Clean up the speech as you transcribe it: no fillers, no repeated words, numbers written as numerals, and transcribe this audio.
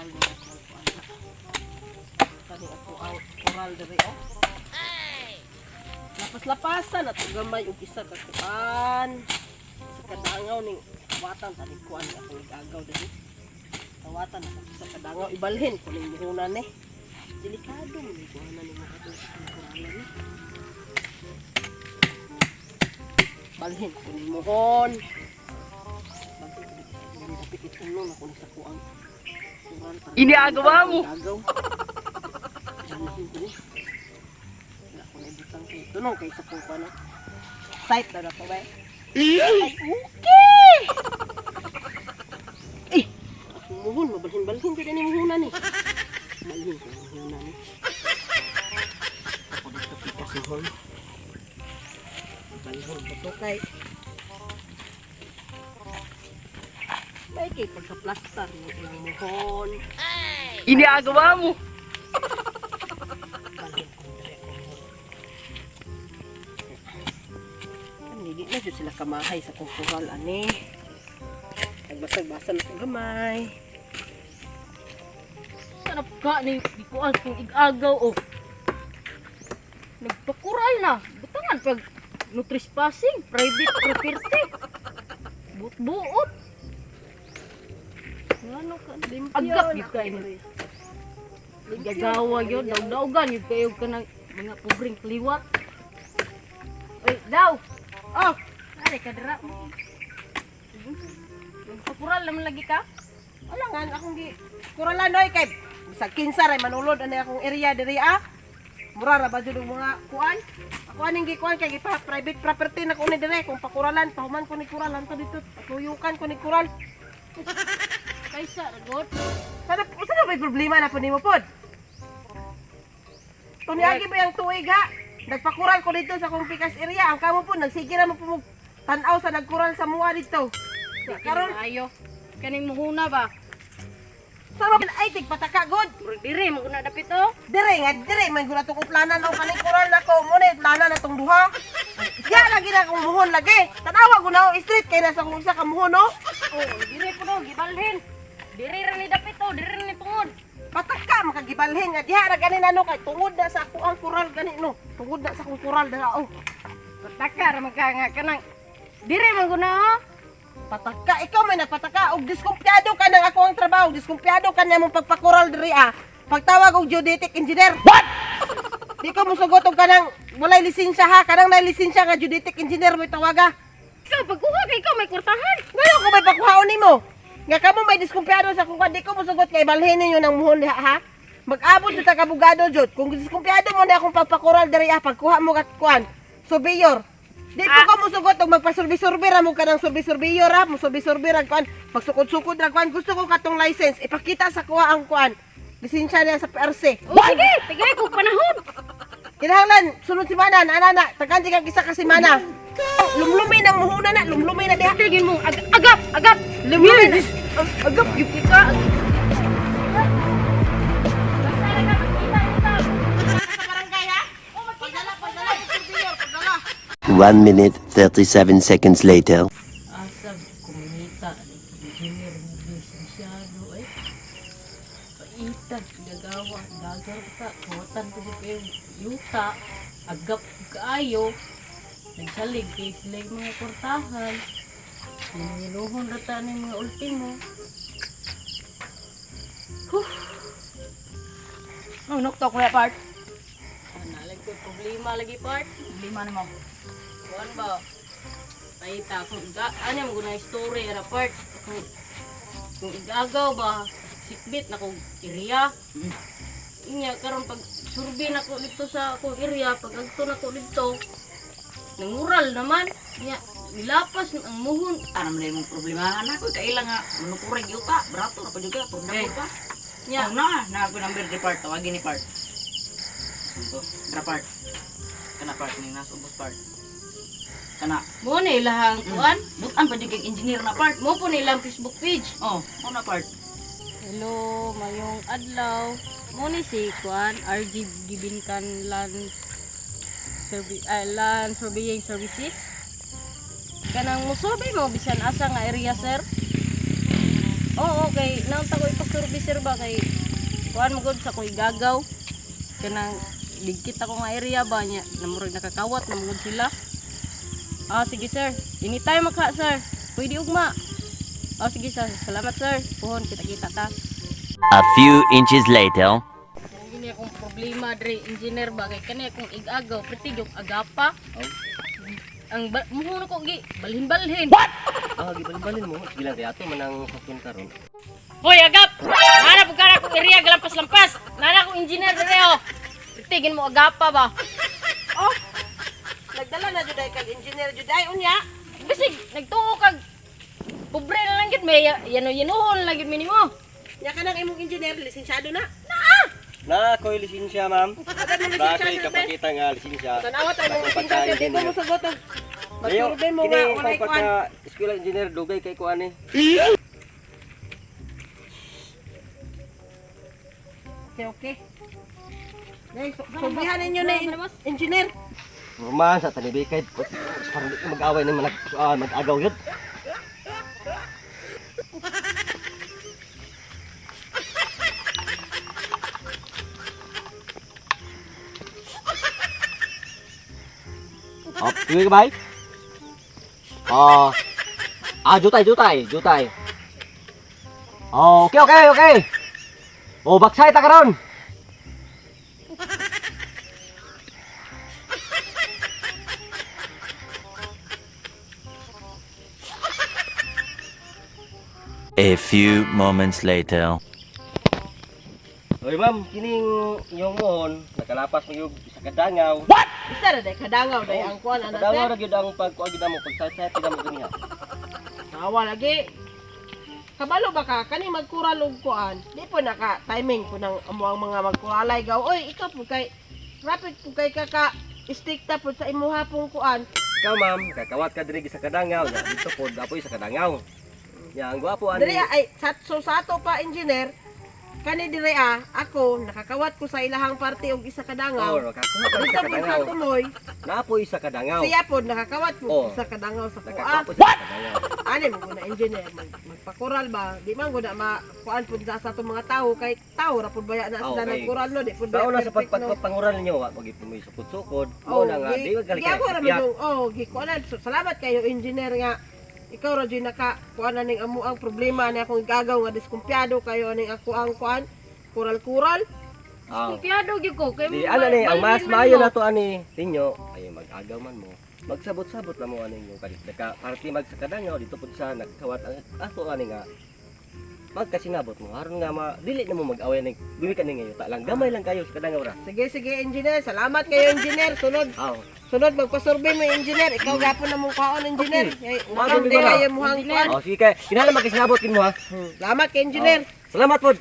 Koral ni akong kuan. Kani ako ang koral diri oh. Lapas-lapasan ato gamay og isa ka kuan. Sa kadangaw ning watan tani kuan akong igagaw diri. Tawatan ako isa kadangaw, ibalhin ko ning muhunan eh. Delikado man ni kuhanan ni mga katong sa koralan ni. Balhin ko ning muhon. Balhin ko ning isa dapit itunon ako ni sa kuang kural para Iniagawa mo. Igagaw. Balhin ko ni. Wala ko na ibutang kay tunong kay sa kung kuan. Site na to ba? Ay, okay! Eh, akong muhon, mabalhin-balhin ko ni muhunan eh. Balhin ko muhunan eh. Ako dito pika suhol. Balhin ko to kay. May kay pagka-plaster ng imong muhon. Iniagawa mo. Balhin ko diri akong muhon. Hindi na jud sila kamahay sa kong kural ani. Nagbasag-basa na sa gamay. Sarap ka ni gikuan kung igagaw oh. Nagpakural na. Butangan pag no trespassing, private property. Buot-buot. Ngano ka? Agap yun kayo. Gagawa yun, daog-daogan yun kayo ka ng mga pobreng kliwat. Uy, daw! Oh, Ari ka dira. Nagpakural naman lagi ka? Wala nga akong gi kuralan oy kay bisag kinsa ray manulod ani akong area diri ah. Mura ra ba jud og mga kuan? Ako aning gikuan kay gipa private property na ko ni dire kung pakuralan pahuman ko ni kuralan to dito, patuyukan ko ni kural. Kaysa, ragot. Sana usa na ba'y problema na po nimo pod? Tuniagi ba yung tuig ha? Nagpakural ko dito sa akong pikas area. Ang kamo po, nagsige na mo po mo tan-aw sa nagkural sa mua dito. Karon ayo. Kaning muhuna ba? Sama ay tigpataka god. Murag dire mo na dapit oh. Dire nga dire man gud atong uplanan o kaning kural nako mo na plana na tong duha. Ya lagi na akong muhon lagi. Tanawa ko na street kay nasa kong isa ka muhon no. Oh, dire po do gibalhin. Dire ra ni dapit oh, dire ni tungod. Pataka makagibalhin nga diha ra gani na no kay tungod na sa ako ang kural gani no. Tungod na sa akong kural dira oh. Pataka ra man ka nga kanang dire man guna oh. Pataka ikaw may nagpataka og diskumpiyado ka nang ako ang trabaho, diskumpiyado ka na mong pagpakural diri ah. Pagtawag og geodetic engineer. What? Di ko musugot og kanang walay lisensya ha, kanang nay lisensya nga geodetic engineer mo tawaga. Ikaw pagkuha kay ikaw may kwartahan. Ngano ko may pakuhaon nimo? Nga kamo may diskumpiyado sa kung di ko musugot kay balhin ninyo ng muhon diha ha. Mag-abot jud ta kabugado jud. Kung diskumpiyado mo na akong pagpakural diri ah, pagkuha mo kat kuan. Surveyor. Di ko ka musugot og magpasurvey-survey ra mo kanang survey-surveyor ha, mo survey-survey ra kuan, magsukod-sukod ra kuan. Gusto ko katong license ipakita sa kuha ang kuan. Lisensya niya sa PRC. Oh, sige, tigay ko panahon. Kinahanglan sunod semana na ana na, tagan di kag isa ka semana. Lumlumi ng muhuna na, lumlumi na diha. Tigin mo agap, agap. Lumlumi na. Agap gyud ka. Sa barangay ha? Pagdala, pagdala, surveyor, pagdala. 1 minute, 37 seconds later. Asa kumita engineer lisensyado eh. Paitag gagawa dagar ta kuwatan ko kayo yuta agap kaayo nagsalig kay sila yung mga kwartahan Nangiluhon ra ta ning mga ultimo. Huh. Ano nukto kuya part? Nalag ko problema lagi part. Problema na mo. Kuan ba? Paita kung ga ano mo na story ara part. Kung igagaw ba sikbit na kog area. Inya karon pag survey na ko dito sa akong area, pag agto na ko dito, nangural naman. Inya nilapas ang muhon. Ano man imong problema anak ko kaila nga manukureg yuta, barato ra pa jud ka, pagdamo pa. Nya Oh, na, na ako number di part, tawagin ni part. Ito, dra part. Kana part ning nasa ubos part. Kana. mo na ilahang kuan. Butan pa jud kay engineer na part. Mo po na ilang Facebook page. Oh, mo na part. Hello, mayong adlaw. Mo ni si Kuan RG Gibinkan Land Land Surveying Services. Kanang mo survey mo bisan asa nga area sir. Oo, okay. Naunta ko ipasurvey sir ba kay kuan mo gud sa ko igagaw. Kanang ligkit ako nga area ba niya, namurag nakakawat na mo gud sila. Ah, sige sir. Anytime maka sir. Pwede ugma. Ah, sige sir. Salamat sir. Puhon kita-kita ta. A few inches later. Kani akong problema dre engineer ba kay kani akong igagaw priti yung agapa. Oh. Ang muhon ko gi balhin-balhin. Ah, gibalin-balin mo. Sige lang, kaya ato manang sakyon karon. Hoy agap! Nana pud kana akong area galampas-lampas. Nana akong engineer dre oh. Tigin mo agapa ba? Oh. Nagdala na juday kag engineer juday unya. Bisig nagtuo kag pobre na lang gid may yano-yanuhon lang gid minimo. Nya kanang imong engineer lisensyado na. Na, ako'y lisensya, ma'am. Agad mo Na, ako'y lisensyado na. kapakita nga lisensya. Tanawa tayo mong lisensya sir, di ko mo sugot og Layo, magsurvey mo kini nga walay pang kuan. pagka eskwela engineer dugay kay kuan eh. Okay, okay. Nay, subihan ninyo na engineer. Roman sa tanibikay parang di ko mag-away ng mga mag-agaw yun. Oh, tuwi ka bay? Oh. Ah, jutay, jutay, jutay. Oh, okay, okay, okay. Oh, baksay ta karon. A few moments later. Oy, ma'am, kining iyong mohon nakalapas mo yung isa ka dangaw. Isa ra day kadangaw day ang kuan ana Kadangaw sir. ra gyud ang pagkuha gyud mo pagsayod gyud mo ganiha. Tawa lagi. Kabalo ba ka kani magkural og kuan? Di po naka timing po ng amo ang mga magkuralay gaw. Oy, ikaw po kay rapid po kay kaka stick ta po sa imuha pong kuan. Ikaw ma'am, kakawat ka diri sa kadangaw, nya dito po dapoy sa kadangaw. Nya ang gwapo ani. Diri ay so sa ato pa engineer kani dire ah ako nakakawat ko sa ilahang parte og isa ka Oh, dangaw. nakakuha ka Isa sa po sa kadangaw. tumoy, Napoy sa kadangaw. siya po nakakawat po Oh. isa ka dangaw sa kuha. Nakakuha po sa kadangaw. Ani mo na engineer magpakural ba? Di man gud na makuan pud sa atong mga tawo kay tawo ra pud baya na Ah, sila okay. nagkural no di pud baya Sa una sa perfect, no. pagpagpangural ninyo, wa pag mo sukod-sukod. Mo Oh, na nga di gali gi ako ra kay. man oh, gikuanan. So, salamat kayo engineer nga ikaw ra jud naka kuan na ning amo ang problema ni akong gagaw nga diskumpiyado kayo ning ako ang kuan kural-kural. Ah. Kumpiyado gyud ko kay Di ano ni ang mas maayo na to ani ninyo ay mag-agaw man mo. Magsabot-sabot na mo ani inyo kalit naka parte mag sa kadangaw dito pud sa nagkawat ang ato ani nga magkasinabot mo aron nga ma dili na mo mag-away ning gumikan ni ngayon ta lang gamay lang kayo sa kadangaw ra. Sige sige engineer, salamat kayo engineer. Sunod Aw. sunod magpasurvey mo engineer. Ikaw gapon na mong kaon engineer. Kay Mago di ba na? kayo muhang kuan. Oh, sige kay kinahanglan magkasinabot kin mo ha. Salamat kay engineer. Salamat pod.